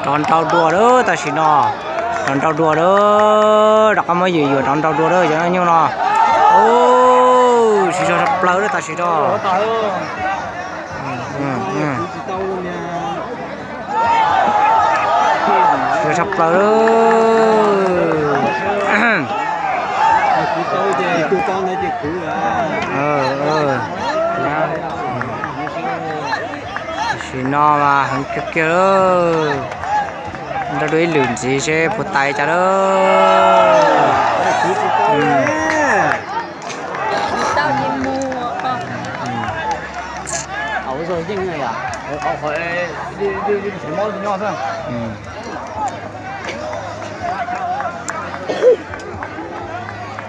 Rov nrau dua lawm tam sim no. Rov nrau dua lawm, rov qab muab yuam yuam rov nrau dua lawm cov nyuj no. Siv zog tshaj plaws lawm tam sim no. Siv zog tshaj plaws lawm. Tam sim no mas heev kiag kiag lawm. Nrau dua ib lwm ntxiv seb puas tau cas lawm.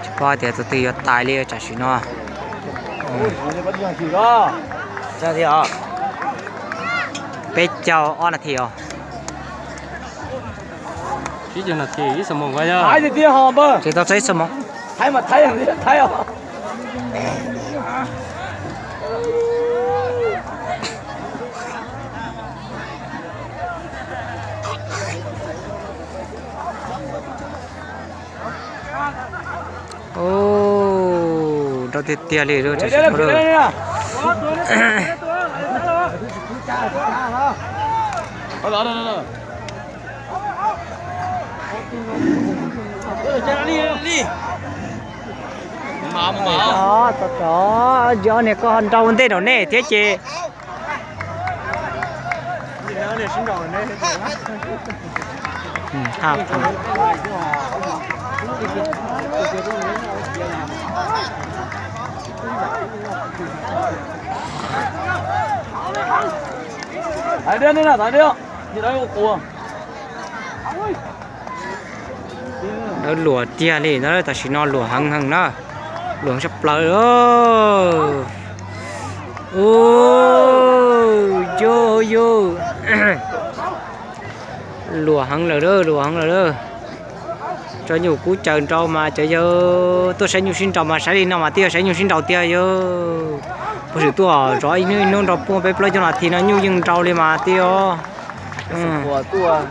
Tsis paub tias tus twg yuav tais li tam sim no. Peb caug ob nas this os. Tsis tau txog ib xuab moos. Ub, nrau tiag tiag li lawm. Tov, tov, yog niag koj nrau ntej nraum nej thiab ces. Lawv luam tiag li na, tam sim no luam heev heev na. Luam heev tshaj plaws. Ub, yus, yus. Luam heev lawm, luam heev lawm. Tso nyuj kub caws nrau mas cov yawg tuaj saib nyuj sib nraus mas saib li no mas twb yog saib nyuj sib nraus tiag yawg. Puag thaum tuaj zov ib hnub ib hnub nrau puag peb plaub caug nas this no nyuj yeej nrau li mas twb yog.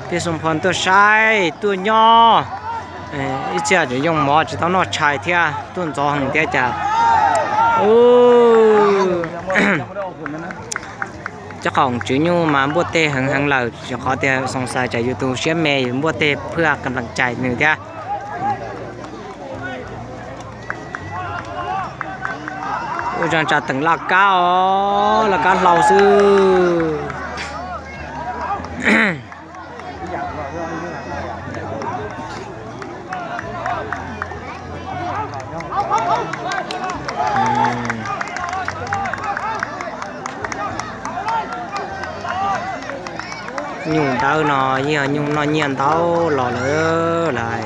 Tej xoo pho tuaj saib tuaj nyob. Ib txhia tseem yoo mov tsis tau noj tshais thiab tuaj ntxov heev thiab cas. Cov qhaum tswv nyuj mas npuaj teg heev heev lawm, rau qhov tias xoom xais tsam yus tus siab me yus npuaj teg phwj ka nplas cais nws thiab. Ua zog tsa teem laj kab os, laj kab hlau xwb. Nyuj dawb no yeej yog nyuj noj nyiaj ntau los lawm lauj.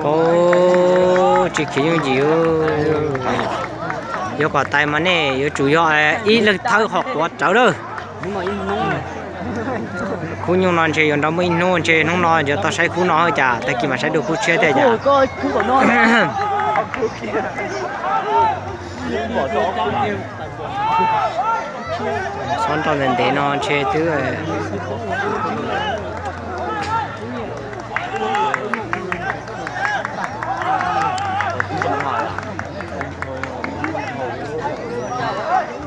Koj tsis khiav yooj yim. Yuav kom tais mas nej yuav tsum yog ib leeg thawb ho quav rawv lawm. Khub nyuj no ntshe yuav nrau muaj ib hnub, ntshe hnub no yuav tau saib khub no cas, tag kis mas saib dua khub tshiab thiab cas. Txhob nrau ntev ntev no ntshe twb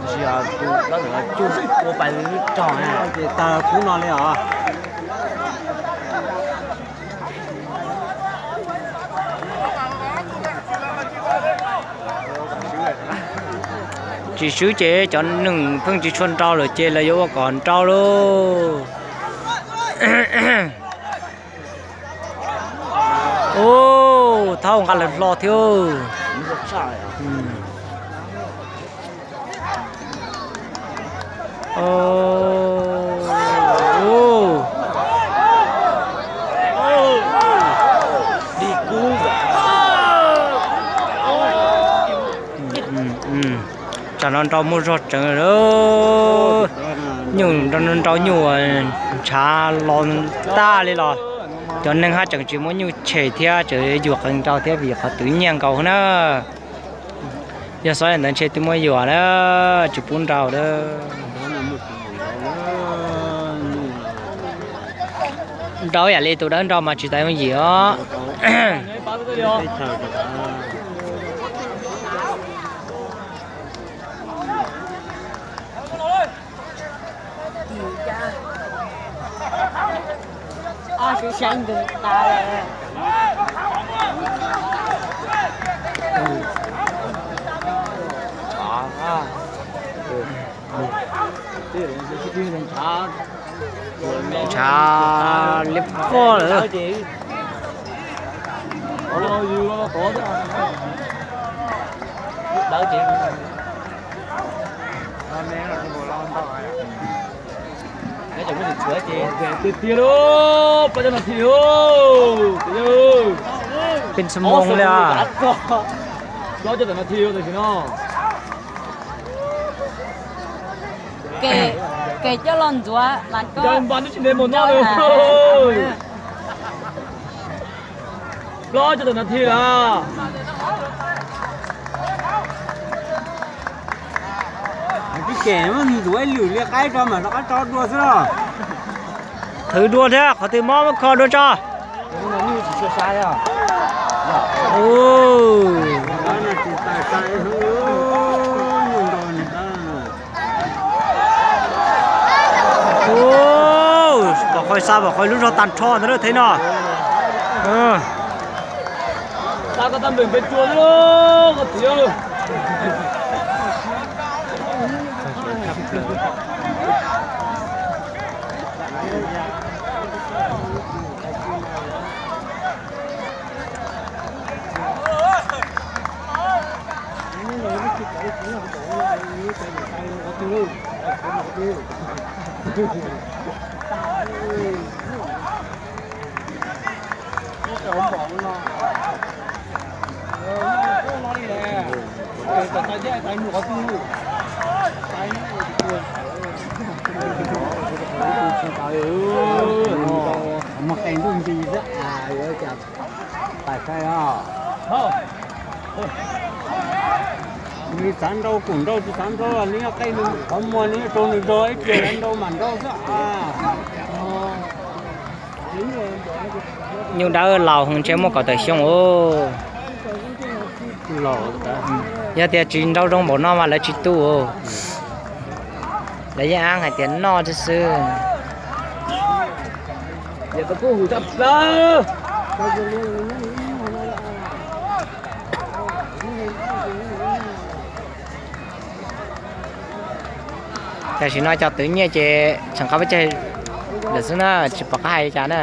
Tsis yog tus dab laug cuj ua pais lub rog na, ces tag khub no li os. Tsis swb ces cov neeg pheej tsis tshua nrau lawm ces lawv yuav ua kom nrau lauj. Ub, thaub nqa lawv hlo thiab. Tsam no nrau muaj zog tseev lawm. Nyuj nrau nyuj ntshav los tag li los. Cov neeg haj tseem tsis muab nyuj tshem thiab tseem yuam qees nrau thiab vim qhov twv nyiaj nkaus na. Yog xav li ntawd ntshe twb muab yuam na, tsis pub nrau na. Nrau yam li tus dawb nrau mas tsis tau yooj yim os. Ntshav liab vog lawm. Tiag tiag lauj, plaub caug nas this lauj. Pes tsawg moo li os? Plaub caug tawm nas this tam sim no. Kev coj los ntxuav mas koj npaj tsis ntev mus no. Plaub caug tawm nas this lawm. Tib kev ntxuav ib lwm li qaib tso mam rov qab tso dua xwb los. Thwv dua thiab, qhov twg mob muab kho dua tso. Pom qhov xa pom qhov lub zog tag nrho ntawd lawm thiab no. Muaj qee ntuj nti xwb, yuav cas pais saib os. Nws xav nrau kuj nrau, tsis xav nrau los nws qe nws qhov muag, nws rau nws zog ib pliag nrau mam nrau xwb. Nyuj dawb laus heev ntshe muaj kaum tawm xyoo os. Yog tias tsis nrau zoo npaum no mas lawv tsis tu. Lawv yeej ab hais tias noj xwb. Tam sim no cov twv nyiaj ces tseem qab peb caug lawm xwb na, tsis pom qab hais li cas na.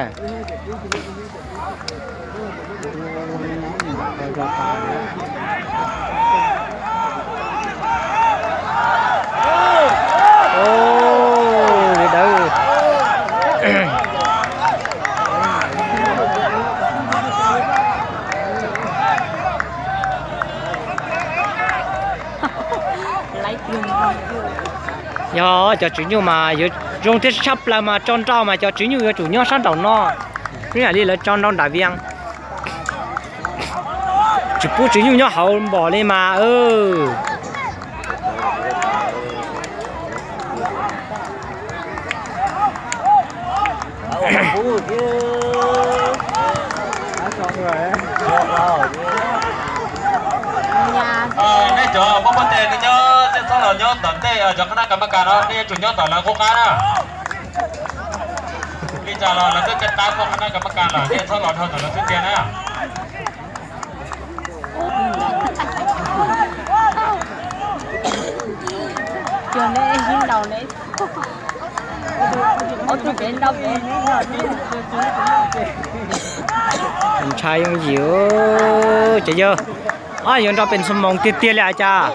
Yog cov tswv nyuj mas yuav zoo thiab, tshaj plaws mas tso nrau mas cov tswv nyuj yuav tsum nyob sab nraum no, ib yam li lawv tso nrau nram Vias. Tsis pub tswv nyuj nyob hauv npaum li mas. Nej cov muaj pob tes nyob, nej txhob los nyob tom ntej cov qhab nab kas mas kas no, nej yuav tsum nyob tom lawv qub qab na. Li cas los lawv twb ceev qab muaj qhab nab kas mas kas lawm, nej txhob los dhau tom lawv xwb tiag na. Ntshai yooj yim, ces yog yuav nrau pes xuab moos tiag tiag li cas.